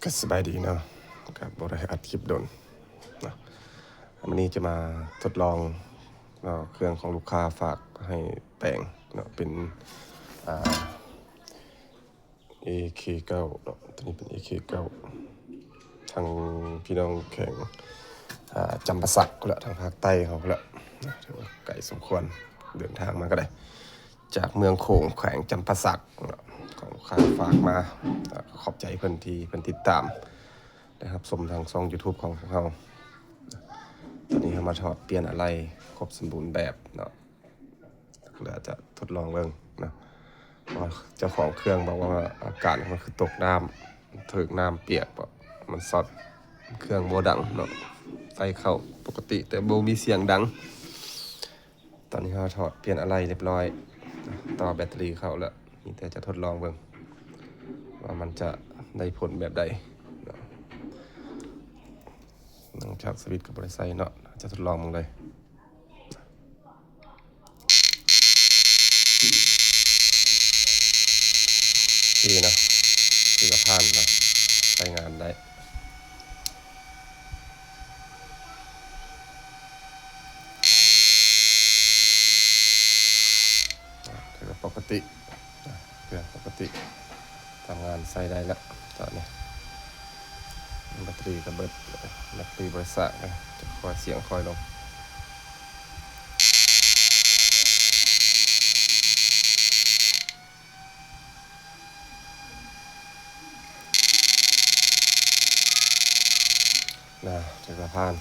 ກໍສະບາຍດີເນາະ ກໍບໍ່ໄດ້ອັດຄລິບດົນເນາະ. ມື້ນີ້ຈະມາທົດລອງເນາະ ເຄື່ອງຂອງລູກຄ້າຝາກໃຫ້ແປງເນາະ ເປັນ ອ່າ ເອເຄເກົ້າເນາະ. ຕົວນີ້ເປັນເອເຄເກົ້າ ທາງພີ່ນ້ອງແຂວງ ອ່າ ຈຳປາສັກພຸ້ນແຫຼະ ທາງພາກໃຕ້ເຮົາພຸ້ນແຫຼະ ຖືວ່າໄກສົມຄວນ ເດີນທາງມາກໍໄດ້ ຈາກເມືອງໂຂງ ແຂວງຈຳປາສັກເນາະ ຂອງລູກຄ້າຝາກມາ. ກໍຂອບໃຈເພິ່ນທີ່ເພິ່ນຕິດຕາມ ໄດ້ຮັບຊົມທາງຊ່ອງ YouTube ຂອງພວກເຮົາ. ຕອນນີ້ເຮົາມາຖອດປ່ຽນອາໄຫຼ່ຄົບສົມບູນແບບເນາະ ແລ້ວຈະທົດລອງເບິ່ງເນາະ ວ່າເຈົ້າຂອງເຄື່ອງບອກວ່າອາການມັນຄືຕົກນ້ຳ ຖືກນ້ຳປຽກບໍ ມັນຊັອດ ເຄື່ອງບໍ່ດັງເນາະ. ໄຟເຂົ້າປົກກະຕິ ແຕ່ບໍ່ມີສຽງດັງ. ຕອນນີ້ເຮົາຖອດປ່ຽນອາໄຫຼ່ຮຽບຮ້ອຍ ຕໍ່ແບັດເຕີຣີເຂົ້າແລ້ວ ມີແຕ່ຈະທົດລອງເບິ່ງວ່າມັນຈະໄດ້ຜົນແບບໃດເນາະ. ຫຼັງຈາກສະວິດກໍບໍ່ໄດ້ໃສ່ເນາະ ຈະທົດລອງເບິ່ງເລີຍ. ໂອເຄເນາະ ຖືວ່າຜ່ານເນາະ ໃຊ້ງານໄດ້ ຖືວ່າປົກກະຕິ ເຄື່ອງປົກກະຕິ ທຳງານໃຊ້ໄດ້ລະຕອນນີ້. ແບັດເຕີຣີກໍເບິດ ແບັດເຕີຣີບໍລິສັດນະ ຈະຄ່ອຍ ສຽງຄ່ອຍລົງ. ນະ ຈັກສະພານ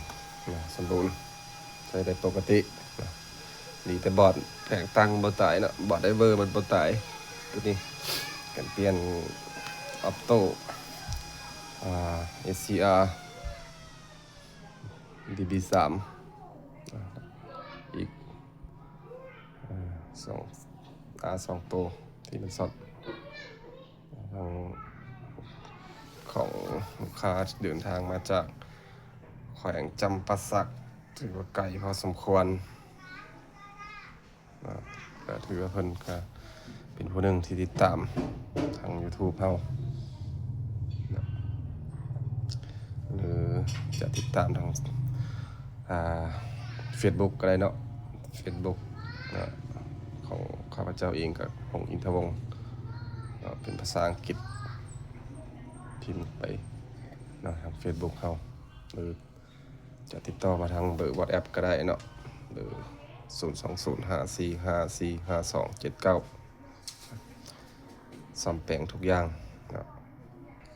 ນະ ສົມບູນ ໃຊ້ໄດ້ປົກກະຕິນະ. ດີແຕ່ບອດແປງຕັ້ງບໍ່ຕາຍເນາະ ບອດໄດເວີມັນບໍ່ຕາຍ. ຕົວນີ້ການປ່ຽນອອບໂຕ້ ອ່າ ເອສຊີອາ ດີບີສາມ ອີກ ເອີ ສອງ ອາ ສອງໂຕທີ່ມັນຊັອດ. ທາງຂອງລູກຄ້າທີ່ເດີນທາງມາຈາກແຂວງຈຳປາສັກ ຖືວ່າໄກພໍສົມຄວນເນາະ ກໍຖືວ່າເພິ່ນກໍເປັນຜູ້ໜຶ່ງທີ່ຕິດຕາມທາງ YouTube ເຮົາເນາະ ຫຼືຈະຕິດຕາມທາງ ອ່າ Facebook ກໍໄດ້ເນາະ. Facebook ເນາະ ຂອງຂ້າພະເຈົ້າເອງກໍ ພົງ ອິນທະວົງ ເນາະ ເປັນພາສາອັງກິດ ພິມໄປເນາະ ທາງ Facebook ເຮົາ ຫຼືຈະຕິດຕໍ່ມາທາງເບີ WhatsApp ກໍໄດ້ເນາະ ເບີ ສູນສອງສູນຫ້າສີ່ຫ້າສີ່ຫ້າສອງເຈັດເກົ້າ. ສ້ອມແປງທຸກຢ່າງເນາະ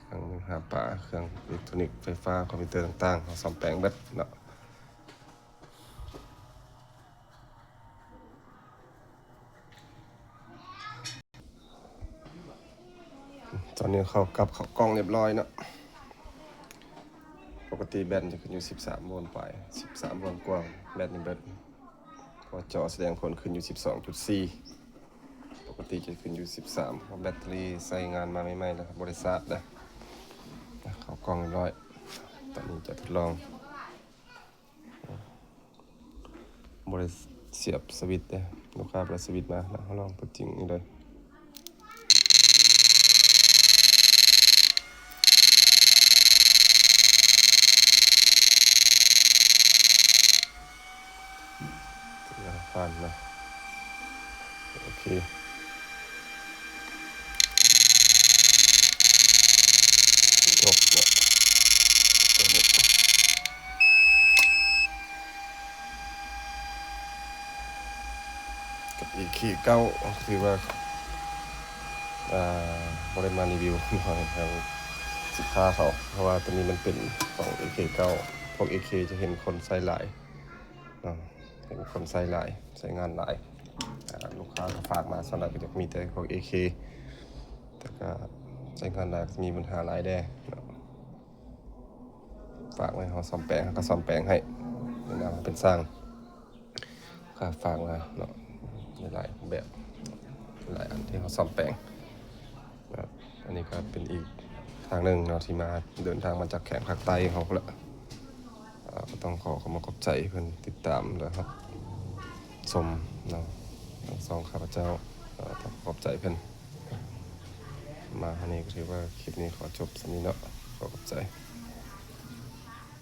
ທັງຫາປາ ເຄື່ອງເອເລັກໂທນິກ ໄຟຟ້າ ຄອມພິວເຕີຕ່າງໆ ເຮົາສ້ອມແປງເບິດເນາະ. ຕອນນີ້ເຂົ້າ ກັບເຂົ້າກ່ອງຮຽບຮ້ອຍເນາະ. ປົກກະຕິແບັດຈະຂຶ້ນຢູ່ສິບສາມໂວນປາຍ ສິບສາມໂວນກວ່າ ແບັດນີ້ເບິດ ເພາະວ່າຈໍສະແດງຜົນຂຶ້ນຢູ່ສິບສອງຈຸດສີ່ ປົກກະຕິຈະຂຶ້ນຢູ່ສິບສາມ ເພາະແບັດເຕີຣີໃຊ້ງານມາໃໝ່ໆ ແລ້ວກໍບໍ່ໄດ້ຊາດນະ. ເຂົ້າກ່ອງຮຽບຮ້ອຍ ຕອນນີ້ຈະທົດລອງ ບໍ່ໄດ້ສຽບສະວິດເດ້ ລູກຄ້າບໍ່ໄດ້ສະວິດມາ ເຮົາລອງຕົວຈິງນີ້ເລີຍ. ຜ່ານເນາະ ໂອເຄ ຈົບເນາະ ຕົວນີ້ ກັບ ເອເຄເກົ້າ ຖືວ່າ ອ່າ ບໍ່ໄດ້ມາຣີວິວເນາະ ໃຫ້ທາງສິນຄ້າເຂົາ ເພາະວ່າຕົວນີ້ມັນເປັນຂອງ ເອເຄເກົ້າ ພວກ ເອເຄ ຈະເຫັນຄົນໃຊ້ຫຼາຍເນາະ ເຫັນຄົນໃຊ້ຫຼາຍ ໃຊ້ງານຫຼາຍ. ອ່າ ລູກຄ້າກໍຝາກມາ ສ່ວນຫຼາຍກໍຈະມີແຕ່ພວກ ເອເຄ ແຕ່ກໍໃຊ້ງານຫຼາຍ ກໍຈະມີບັນຫາຫຼາຍແດ່ເນາະ. ຝາກໄວ້ເຮົາສ້ອມແປງ ເຮົາກໍສ້ອມແປງໃຫ້ ໃນນາມເຮົາເປັນຊ່າງ. ກໍຝາກມາເນາະ ຫຼາຍໆແບບ ຫຼາຍອັນທີ່ເຮົາສ້ອມແປງນະ. ອັນນີ້ກໍເປັນອີກທາງໜຶ່ງເນາະ ທີ່ມາ ເດີນທາງມາຈາກແຂວງພາກໃຕ້ເຮົາພຸ້ນລະ. ເອີ ກໍຕ້ອງຂໍຂອບໃຈເພິ່ນຕິດຕາມ ແລະ ຮັບຊົມເນາະ ທາງຊ່ອງຂ້າພະເຈົ້າ. ເອີ ຕ້ອງຂອບໃຈເພິ່ນ. ມາຮອດນີ້ກໍຖືວ່າຄລິບນີ້ຂໍຈົບສ່ຳນີ້ເນາະ. ຂໍຂອບ ໃສ່